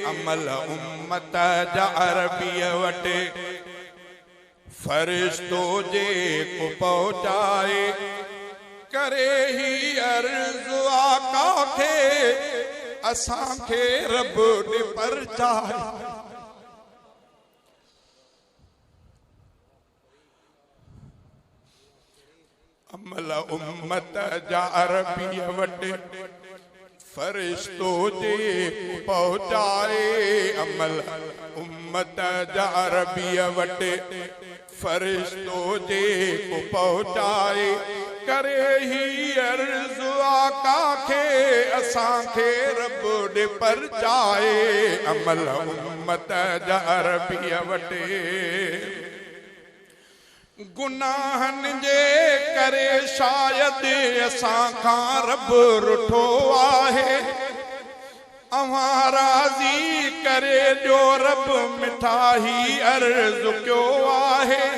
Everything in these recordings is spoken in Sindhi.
عمل امت جا عربيء وٽ فرشتو جيڪو پهچائي. ڪري هي عرض آقا کي، اسان کي رب ڏي پرچائي. عمل امت جا عربيء وٽ فرشتو جيڪو پهچائي. عمل امت جا عربيء وٽ فرشتو جيڪو پهچائي. ڪري هي عرض آقا کي، اسان کي رب ڏي پرچائي. عمل امت جا عربيء وٽ. گناهن جي ڪري شايد اسان کان رب رٺو آهي. اوهان راضي ڪري ڏيو رب مٺا هي عرض ڪيو آهي.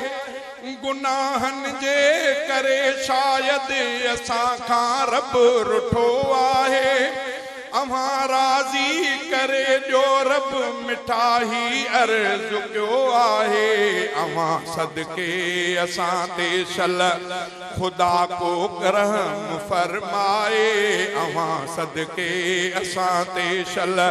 گناهن جي ڪري شايد اسان کان رب رٺو آهي. اوهان راضي ڪري ڏيو رب مٺا هي عرض ڪيو آهي اوهان صدقي اسان تي شل خدا ڪو رحم فرمائي اوهان صدقي اسان تي شل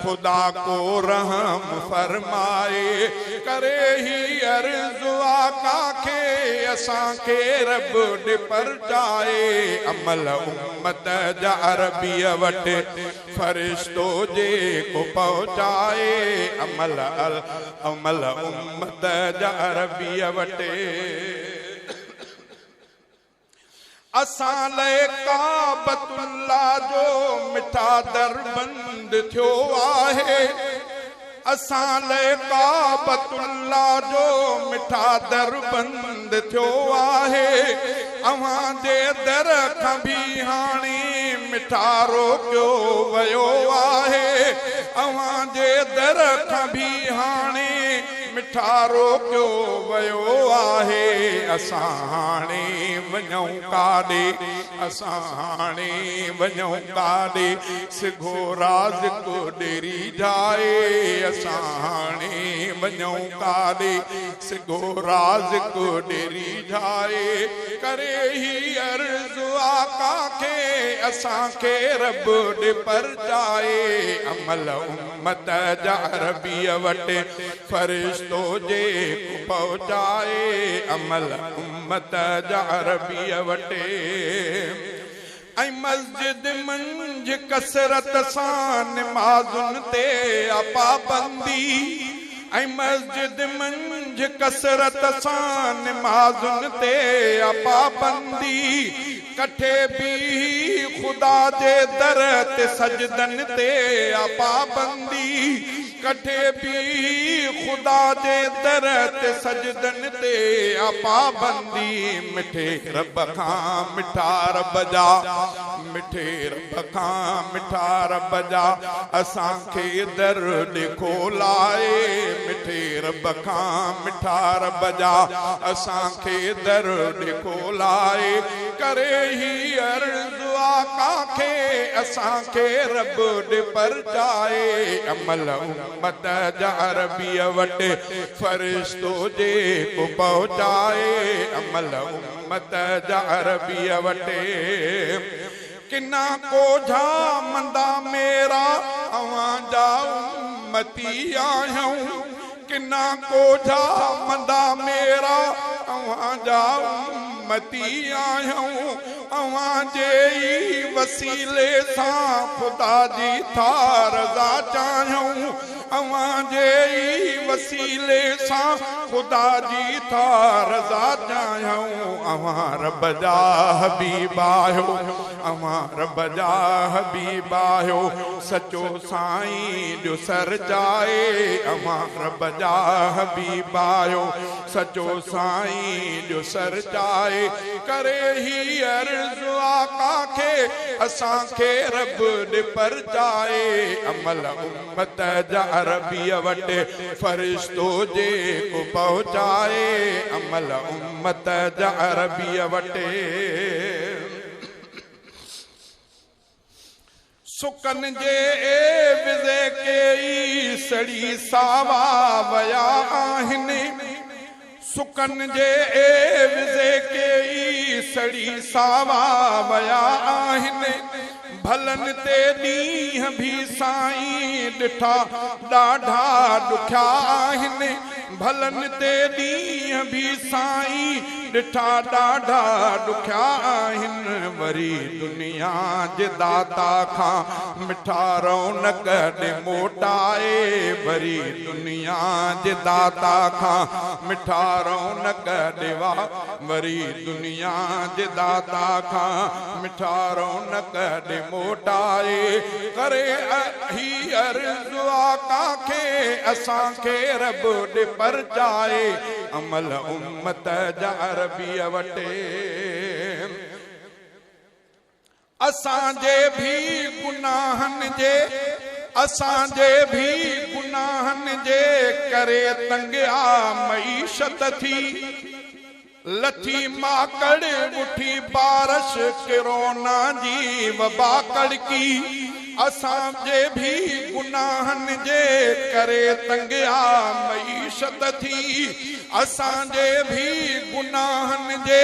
خدا ڪو رحم فرمائي ڪري هي عرض آقا کي اسان کي رب ڏي پرچائي عمل امت جا عربيء وٽ فرشتو جيڪو پهچائي عمل عمل امت جا عربيء وٽ. اسان لئه ڪعبة الله جو مٺا در بند ٿيو آهي. اسان لئه ڪعبة الله جو مٺا در بند ٿيو آهي. اوهان جي در کان به هاڻي مٺا روڪيو ويو آهي. اوهان جي در کان به هاڻي مٺا روڪيو ويو آهي. اسان هاڻي وڃون ڪاڏي، اسان هاڻي وڃون ڪاڏي. سگهو رازق ڏيري جائي، اسان هاڻي وڃون ڪاڏي. سگهو رازق ڏيري جائي، ڪري هي عرض آقا کي، اسان کي رب ڏي پرچائي. عمل امت جا عربيء وٽ فرشتو جيڪو پهچائي. عمل امت جا عربيء وٽ. ۽ مسجد منجھ ڪثرت سان نمازن تي آ پابندي ۽ مسجد منجھ ڪثرت سان نمازن تي آ پابندي ڪٺي بيهي خدا جي در تي سجدن تي آ پابندي ڪٺي بيهي خدا جي در تي سجدن تي آ پابندي مٺي رب کان مٺا رب جا مٺي رب کان مٺا رب جا اسان کي در ڏي کولائي مٺي رب کان مٺا رب جا اسان کي در ڏي کولائي ڪري هي عرض آقا کي اسان کي رب ڏي پرچائي عمل امت جا عربيء وٽ فرشتو جيڪو پهچائي عمل امت جا عربيء وٽ ڪنا ڪوجها مندا ميرا اوهان جا امتي آهيون ڪنا ڪوجها مندا ميرا اوهان جا امتي آهيون اوهان جي ئي وسيلي سان خدا جي ٿا رضا چاهيون اوهان جي ئي وسيلي سان خدا جي ٿا رضا چاهيون اوهان رب جا حبيب آهيو اوهان رب جا حبيب آهيو سچو سائين ڏيو سرچائي اوهان رب جا حبيب آهيو سچو سائين ڏيو سرچائي ڪري هي عرض آقا کي اسان کي رب ڏي پرچائي عمل امت جا عربيء وٽ فرشتو جيڪو پهچائي عمل امت جا عربيء وٽ. سڪن جي عيوض ڪيئي. سڙي ساوا ويا آهن. سڪن جي عيوضي ڪيئي سڙي ساوا ويا آهن. ڀلن تي ڏينهن ڀي سائين ڏٺا ڏاڍا ڏکيا آهن. ڀلن تي ڏينهن ڀي سائين ڏٺا ڏاڍا ڏکيا آهن. وري دنيا جي داتا کان مٺا رونق ڏي موٽائي. وري دنيا جي داتا کان مٺا رونق ڏي وا. وري دنيا جي داتا کان مٺا رونق ڏي موٽائي. ڪري هي عرض آقا کي اسان کي رب ڏي پرچائي. عمل امت جا عربيء وٽ. اسان جي ڀي گناهن جي اسان جي ڀي گناهن جي ڪري تنگ آ معيشت ٿي. لٿي ماڪڙ اٺي بارش ڪرونا جي وبا ڪڙڪي. اسان جي ڀي گناهن جي ڪري تنگ آ معيشت ٿي. اسان جي ڀي گناهن جي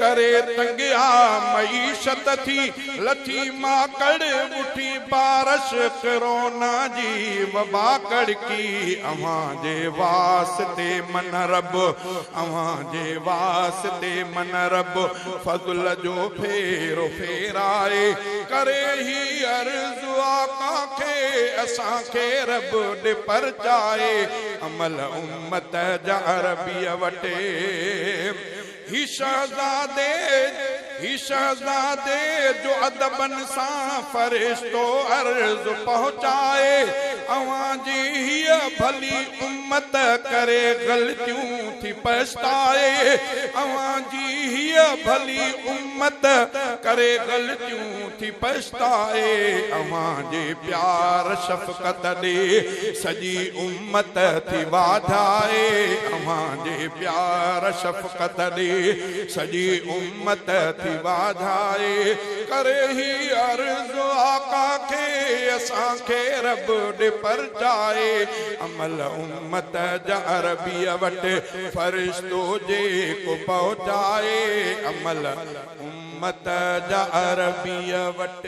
ڪري تنگ آ معيشت ٿي. لٿي ماڪڙ اٺي بارش ڪرونا جي وبا ڪڙڪي. اوهان جي واسطي من رب اوهان جي واسطي من رب فضل جو ڦيرو ڦيرائي. ڪري هي عرض آقا کي اسان کي رب ڏي پرچائي. عمل امت جا عربيء وٽ. هي شهزادي هي شهزادي جو ادبن سان فرشتو عرض پهچائي. اوهان جي هيء ڀلي امت ڪري غلطيون ٿي پڇتائي. اوهان جي هيء ڀلي امت ڪري غلطيون ٿي پڇتائي. اوهان جي پيار شفقت ڏي سڄي امت ٿي واڌائي. اوهان جي پيار شفقت ڏي سڄي امت ٿي واڌائي. ڪري هي عرض آقا کي اسان کي رب ڏي پرچائي. عمل امت جا عربيء وٽ فرشتو جيڪو پهچائي. عمل امت جا عربيء وٽ.